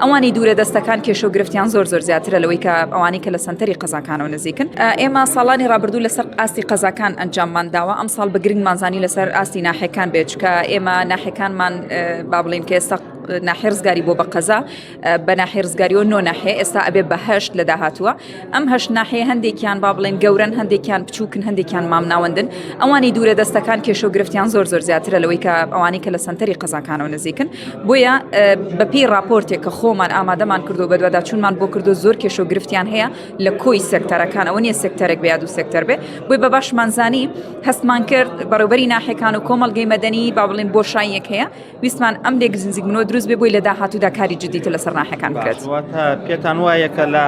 ئەوانی دوورە دەستەکان کێشە و گرفتیان زۆر زۆر زیاترە لەوەی کە ئەوانی کە لە سەنتەری قەزاکانەوە نزیکن. ئێمە ساڵانی ڕابردوو لەسەر ئاستی قەزاکان ئەنجاممان داوە، ئەمساڵ بە گرنگمان زانی لەسەر ئاستی ناحیەکان بێت، چونکە ئێمە ناحیەکانمان با بڵێین کە ئێستا ناحیە ڕزگاری بۆ بە قەزا، بە ناحیە ڕزگاریەوە نۆ ناحیە ئێستا ئەبێ بە هەشت لە داهاتووە. ئەم هەشت ناحیە هەندێکیان با بڵێن گەورەن، هەندێکیان بچووکن، هەندێکیان مامناوەندن. ئەوانی دوورە دەستەکان کێشە و گرفتیان زۆر زۆر زیاترە لەوەی کە ئەوانی کە لە سەنتەری قەزاکانەوە نزیکن. بۆیە بەپێی ڕاپۆرتێک کە خۆمان ئامادەمان کردو بەدواداچوونمان بۆ کردو زۆر کێشە و گرفتیان هەیە لە کۆی سێکتەرەکان ئەوە نییە سێکتەرێک بێ یا دوو سێکتەر بێ بۆی بە باشمان زانی هەستمان کرد بەڕێوبەری ناحیەکان و کۆمەڵگەی مەدەنی با بڵێن بۆشاییەک هەیە ویستمان ئەم لێک نزیکبوونەوە دروست بێ بۆی لە داهاتوودا کاری جددیتر لەسەر ناحیەکان بکرێت. واتە پێتان وایە کە لە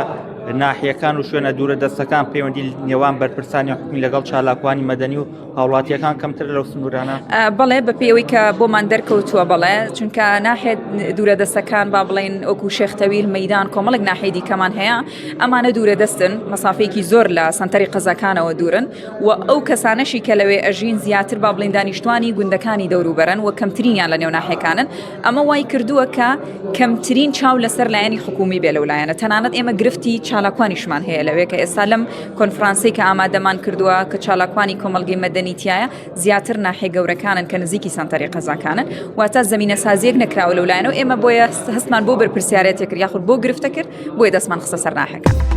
ناحیەکان و شوێنە دوورە دەستەکان پەیوەندی نێوان بەرپرسانی حکومی لەگەڵ چالاکوانی مەدەنی و هاوڵاتیەکان کەمتر لەو سنوورانە؟ بەڵێ بە پێی ئەوەی کە بۆمان دەرکەوتووە بەڵێ چونکە ناحێت دوورە دەستەکان با بڵێن وەکو شێخ تەویل مەدان کۆمەڵێک ناحیەی دیکەمان هەیە ئەمانە دوورە دەستن مەسافەیەکی زۆر لە سەنتەری قەزاکانەوە دوورن و ئەو کەسانەشی کە لەوێ ئەژین زیاتر با بڵێن دانیشتوانی گوندەکانی دەوروبەرن و کەمترینیان لە نێو ناحیەکانن ئەمە وای کردووە کە کەمترین چاو لەسەر لایەنی حکومی بێ لەو لایەنە تەنانەت ئێمە گرفتی چالاکوانیشمان هەیە لەوێ کە ئێستا لەم کۆنفرانسەی کە ئامادەمان کردووە کە چالاکوانی کۆمەڵگەی مەدەنی تیایە زیاتر ناحیە گەورەکانن کە نزیکی سەنتەری قەزاکانن واتە زەمینەسازیەک نەکراوە لەو لایەنەوە ئێمە بۆیە هەستمان بۆ بەرپرسیارێتێ کرد یاخود بۆ گرفتە کرد بۆیە دەستمان خستە سەر ناحیەکان.